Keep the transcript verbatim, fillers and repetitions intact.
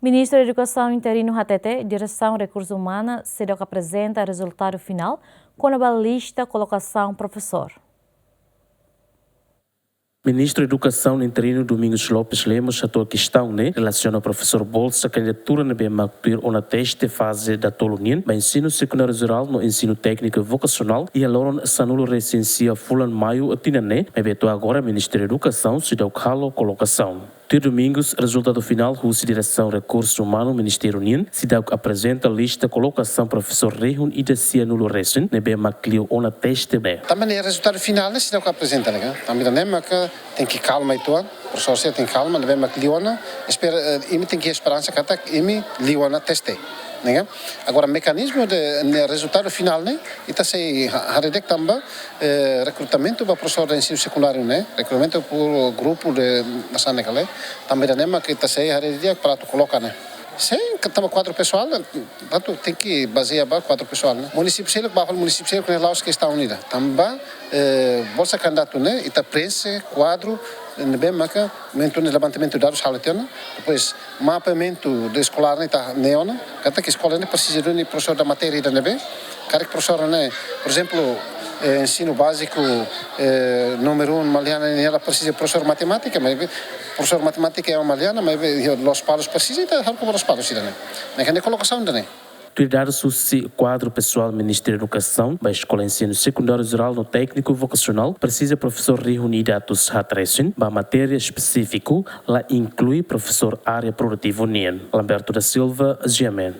Ministru Edukasaun interinu hatete, Diresaun Rekursu Umana seidauk aprezenta rezultadu finál kona-ba lista kolokasaun profesór. Ministru Edukasaun interinu Domingos Lopes Lemos hato'o kestaun ne'e relasiona profesór bolsa kandidatura ne'ebé mak tuir ona teste faze datolu nian ba ensinu sekundáriu jerál no ensinu tékniku vokasionál iha loron sanulu resin sia fulan maiu tinan ne'e, maibé to'o agora Ministériu Edukasaun seidauk halo kolokasaun. Tuir Domingos, rezultadu finál husi Diresaun Rekursu Umanu Ministériu nian seidauk aprezenta lista kolokasaun profesór rihun ida sianulu resin ne'ebé mak liu ona teste ne'e. Tanba ne'e rezultadu finál ne'e seidauk aprezenta, ne'e ka? Tanba ne'e maka tenke kalma uitoan, profesór sira tenke kalma, ne'ebé mak liu ona, espera, eh, imi tenke esperansa katak imi liu ona teste, ne'e ka? Agora mekanizmu de, ne'e rezultadu finál ne'e, ita sei ha-, haree de'it tanba, eh, rekrutamentu ba profesór de ensinu sekundáriu ne'e, rekrutamentu por grupu de, hanesan ne'e ka lae, tanba ne'e mak ita sei haree di'ak para atu koloka ne'e. Sin, ke tanba kuadru pesoál, atu tenke bazeia ba kuadru pesoál ne'e. Munisípiu seluk, ba fali munisípiu seluk ne'e la'ós kestaun ida. Tanba, eh, bolsa kandidatu ne'e, ita preenxe kuadru ne'ebé maka momentu ne'e levantamentu dadus halo tiha ona. Depois, mapeamentu de eskolár ne'e ita ne'e ona. Katak eskola ne'e presiza duni profesór da matéria ida ne'ebé. Karik profesór ne'e, por ezemplu, eh, ensinu báziku, eh, númeru um Maliana ne'e ela presiza profesór matemátika, maibé profesór matemátika iha Maliana, maibé iha Lospalos presiza, ita haruka ba Lospalos ida ne'e. Ne'e ka ne'e kolokasaun ida ne'e. Tuir dadus husi kuadru pesoál Ministériu Edukasaun, ba eskola ensinu sekundáriu jerál no tékniku vokasionál, presiza profesór rihun ida atus haat resin, ba matéria espesífiku, la inklui profesór área produtivu nian. Lamberto da Silva, G M N.